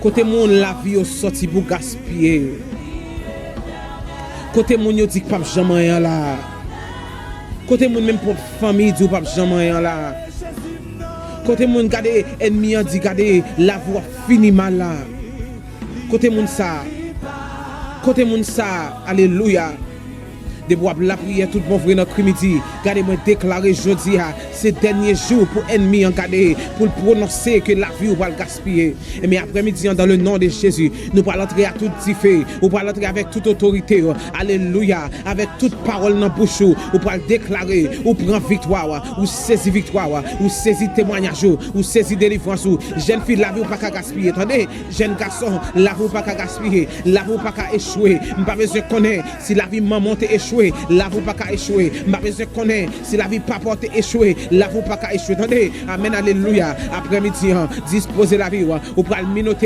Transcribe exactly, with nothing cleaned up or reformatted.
Kote moun lavi yo sòti pou gaspiye. Kote moun yo di k p ap janm anyen la. Kote moun menm pwòp fanmi di w p ap janm anyen la. Kote moun gade ènmi an di gade lavi w ap fini mal la. Kote moun sa. Kote moun sa. Alelouya. Depi w ap lapriyè tout bon vre nan kri midi, gade mwen deklare jodi a, se dènye jou pou ènmi an gade, pou l pwononse ke lavi w pral gaspiye. Ebyen aprè midi an, dans le nom de Jésus, nou pral antre a tout dife, ou pral antre avèk tout otorite, alelouya, avèk tout pawòl nan bouch ou, ou pral deklare, ou pran viktwa w, ou sezi viktwa w, ou sezi temwayaj ou, ou sezi delivrans ou. Jèn fi, lavi w pa ka gaspiye, tande? Jèn gason, lavi w pa ka gaspiye, lavi w pa ka echwe. M pa bezwen konnen si lavi manman w te echwe, lavi w pa ka echwe. M pa bezwen konnen si lavi papa w te echwe, lavi w pa ka echwe. Tande, amèn, alelouya. Aprè midi an, dispoze lavi w. Ou pral minote